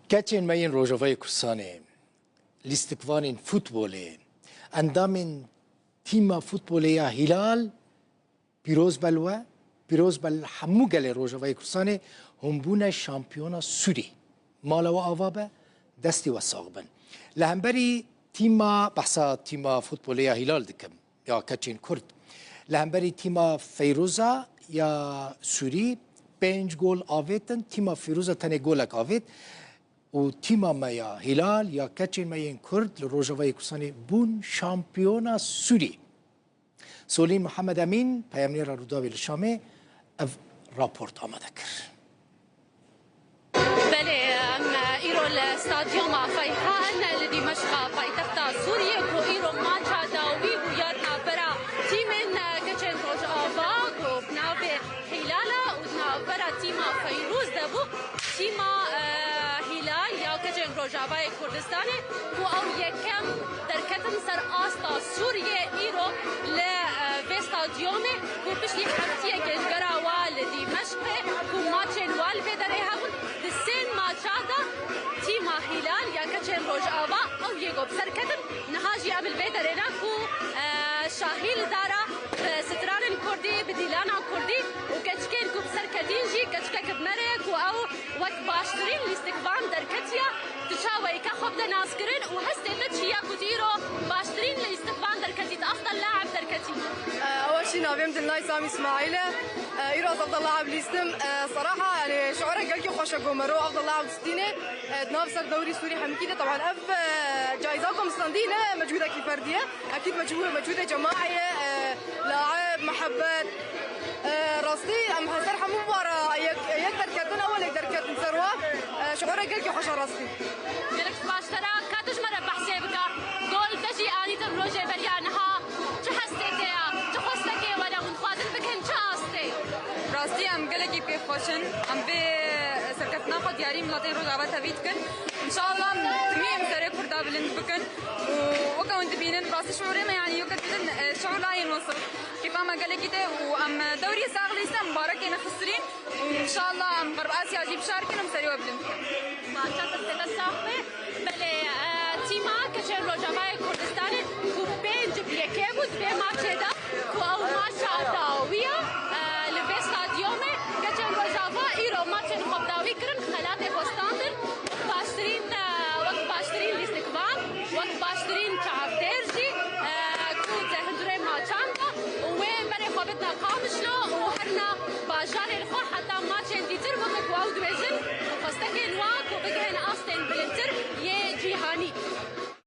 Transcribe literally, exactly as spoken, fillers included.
Keçên me yên Rojavayê Kurdistanê, lîstikvanên futbolê, endamên tîma futbolê ya Hîlal, pîroz be li we, pîroz be li hemû gelê Rojavayê Kurdistanê, hûn bûne şampiyona Sûrî. Mala we ava be, destê we sax bin. Li hemberî tîma, behsa tîma futbolê ya Hîlal dikim, ya keçên Kurd. Li hemberî tîma Feyruza ya Sûrî pênc gol avêtin, tîma Feyruza tenê golek avêt û tîma me ya Hîlal ya keçên me yên Kurd li Rojavayê Kurdistanê bûn şampiyona Sûrî. Solîn Mihemed Emîn, peyamnêra Rûdawê li Şamê, ev raport amade kir. Belê, em îro li stadyuma Feyhan li Dîmeşqa paytexta Sûriyê ku îro maça dawî bû ya di navbera tîmên keçên Rojava ku bi navê Hîlala û di navbera tîma Feyrûz de bû. Tîma, e, Hîlal ya keçên Rojavayê Kurdistanê ku ew yekem derketin ser asta Sûriyê îro li, e, vê stadyumê ku piştî heftiyekê ji gera wa li Dîmeşqê ku maçên wa li vê derê hebûn, di sê maça de tîma Hîlal ya keçên Rojava ew yê ku bi ser ketin, niha jî em li vê derê ne ku, e, şahî li dara bi stranên kurdî, bi dîlana kurdî û keçikên ku bi ser ketîn jî keçikek bi me re ku ew wek baştirîn lîstikvan derketiye, tu çaweyî ke xwe bide naskirin û hestê te çi ye ku tu îro baştirîn lîstikvan derketî, tu afdal laib derketî? Ewa jî navê min Dilnay Sam Îsmaîl e. Îro ez afdal laib lîstim. Seraha, yani, şiûrek gelkî xweş e ku mero afdal laib distînê. Di nav ser dewrî Sûrî hemikî de, teban ev, e, cayîza ku min standî ne mecûdekî ferdî ye. Ekîd mecû-, mecûdê cemaî ye, e, laib, mihebet. E, rastî em ser hemû wara yek, yek derketin, ewilek derketin ser wa. E, şiûrek gelkî xweş e rastî. Gelek spas te re. Ka tu ji me re behsê bike. Gol te jî anîtin rojê beriya niha. Çi hestê te ye? Çi xwestekê we ne? Hûn dixwazin bikin çi astê? Rastî em gelekî pê xweş in. Em vê serkeftina xwe diyarî miletên Rojava tevî dikin. Înşallah em timî em serê Kurda bilind bikin. Û weke hûn dibînin, rastî şiûrê me, yanî, weke dibînin, e, şiûr la yên wesif. Kêfa me gelekî tê û em, e, dewrî sax lîstin, em barekê nexistirîn. Û înşallah em Xerb Asya jî bişar kin, em serê we bilind bikin. Baş e, destê te sax be. Belê, e, tîma keçên Rojavayê Kurdistanê ku pênc bi yekê bû di vê maçê de, ku ew maça dawî ye, e, li vê stadyumê keçên Rojava îro maçên xwe bi dawî kirin, xelatê xwe standin. Baştirîn, e, wek baştirîn lîstikvan, wek baştirîn çavdêr jî, e, ku di hundirê maçan de û wê berê xwe bidine Qamişlo û herine bajarên xwe heta maçên dîtir, weke ku ew dibêjin,